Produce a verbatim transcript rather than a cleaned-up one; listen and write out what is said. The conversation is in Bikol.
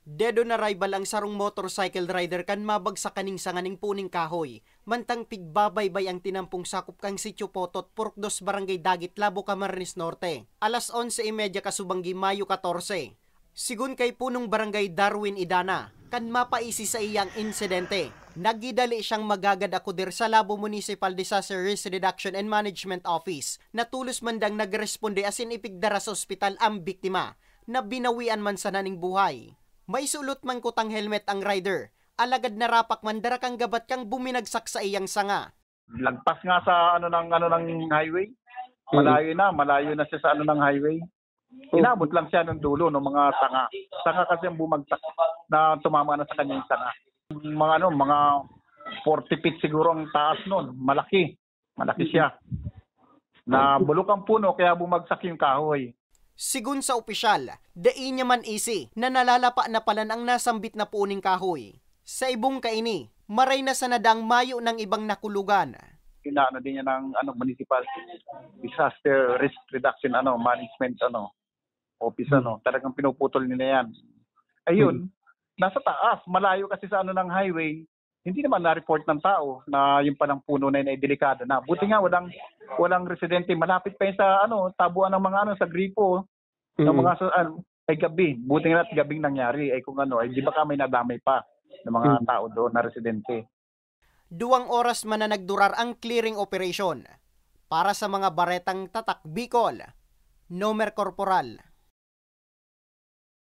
Dead on arrival ang sarong motorcycle rider kan mabagsak kaning sanga ning puning kahoy, mantang pigbabaybay ang tinampong sakop kan Sitio Potot, Purok dos, Barangay Dagit, Labo, Camarines Norte, alas onse y media kasubanggi, Mayo katorse. Sigon kay punong barangay Darwin Idana, kan mapaisi sa iyang insidente, nagidali siyang magagad akudir sa Labo Municipal Disaster Risk Reduction and Management Office, na tolos man dang nagresponde asin ipigdara sa ospital ang biktima, na binawian man sana ning buhay. May sulot man kutang helmet ang rider, alagad narapak man dara kan gabat kan buminagsak sa iyang sanga. Lagpas nga sa ano ng ano ng highway. Malayo na, malayo na siya sa ano ng highway. Inabot lang siya ng dulo ng mga sanga. Sanga kasi ang bumagsak na tumama na sa kanyang sanga. Mga ano, mga forty feet siguro ang taas nun. Malaki. Malaki siya. Na bulok ang puno kaya bumagsak yung kahoy. Sigon sa opisyal, dai niya man isi na nalalapa na palan ang nasambit na puning kahoy. Sa ibong kaini, maray na sana dang mayo ng ibang nakulugan. Inaano din niya ng ano, municipal disaster risk reduction ano, management ano, office ano. Talagang pinuputol nila yan. Ayun, nasa taas, malayo kasi sa ano ng highway. Hindi naman na-report ng tao na yung palang puno na yun ay delikado na. Buti nga walang walang residente malapit pa yun sa ano, tabuan ng mga ano sa gripo ng mga sa ano, ay gabi. Buti nga at gabing nangyari ay kung ano, ay di baka may nadamay pa ng mga tao doon na residente. Duwang oras man na nagdurar ang clearing operation. Para sa mga baretang Tatak Bicol, Nomer Corporal.